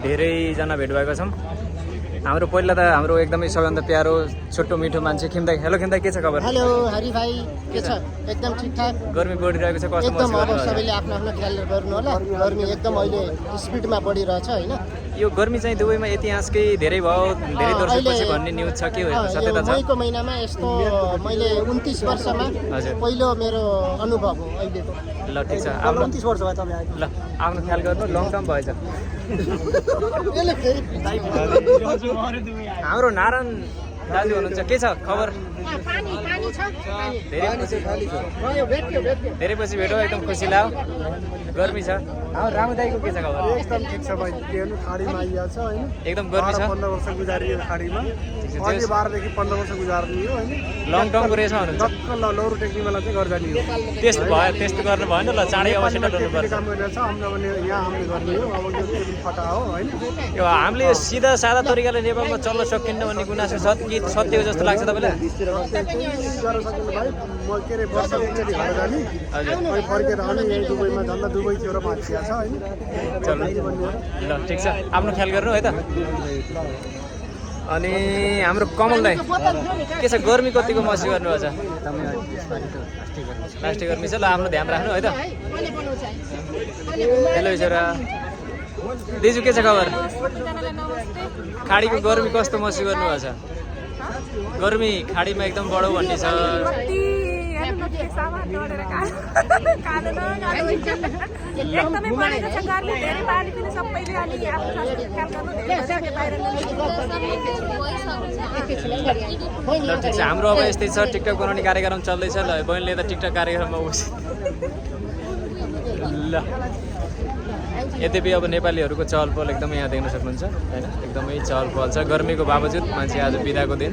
धेरैजना भेट भएको छौँ। हाम्रो पहिला त हाम्रो एकदमै सबैभन्दा प्यारो छोटो मिठो मान्छे खिमदाई। हेलो खिमदाई, के छ खबर? हेलो हरि भाइ, के छ? एकदम ठिकठाक। गर्मी बढिरहेको छ, कस्तो एकदम। अब महसुस सबैले आफ्नो आफ्नो ख्याल गर्नु होला। गर्मी एकदम अहिले स्पिडमा बढिरहेछ हैन? यो गर्मी चाहिँ दुबईमा इतिहासकै धेरै भयो, धेरै वर्षपछि भन्ने न्युज छ के हो? सत्यता छ? मईको महिनामा यस्तो मैले 29 वर्षमा पहिलो मेरो अनुभव हो अहिलेको। ल ठिक छ, आफ्नो 29 वर्ष भयो तपाईँ आएको। ल आफ्नो ख्याल गर्नु, लङ टर्म भएछ। हाम्रो नारायण दाजु हुनुहुन्छ, के छ खबर? धेरै पछि भेटो, एकदम खुसी लाग्यो। गर्मी छ। रामु दाईको के छ खबर? एकदम ठिक छ भाइ। के गर्नु, खाडीमा आइएको छ हैन? एकदम गर्मी छ। 15 वर्ष गुजारियो खाडीमा। अहिले 12 देखि 15 वर्ष गुजार्ने हो हैन? लङ टर्मको रेसमा हुनुहुन्छ। टक्क लौरो टेक्ने बेला चाहिँ घर जाने हो। टेस्ट भयो, टेस्ट गर्नु भएन। ल चाँडै अवश्य डल्नु पर्छ। काम गरिरहेछ हामीले भने यहाँ हामीले गर्ने हो। अब यो टेबल फटा हो हैन? यो हामीले सिधा सादा तरिकाले नेपालमा चल्न सकिन्न भन्ने गुनासो छ कि सत्य हो जस्तो लाग्छ तपाईँलाई? गर्न सकिन्छ भाइ। म के अरे वर्ष एकचोटि घर जाने, खै फर्केर आउने। यही दुबईमा झन्डा दुबई थियो र मान्छे छ हैन? चल्नु ल ठिक छ, आफ्नो ख्याल गर्नु है त। अनि हाम्रो कमल दाई के छ? गर्मी कतिको महसुस गर्नुभएको छ? लास्टै गर्मी छ। ल आफ्नो ध्यान राख्नु है त। हेलो छोरा दिजु, के छ खबर? खाडीको गर्मी कस्तो महसुस गर्नुभएको छ? गर्मी खाडीमा एकदम बढो भन्ने छ। हाम्रो अब यस्तै छ, टिकटक बनाउने कार्यक्रम चल्दैछ। ल बहिनीले त टिकटक कार्यक्रममा ल यद्यपि अब नेपालीहरूको चहल पहल एकदमै यहाँ देख्न सक्नुहुन्छ हैन? एकदमै चहल पहल छ। गर्मीको बावजुद मान्छे आज बिदाको दिन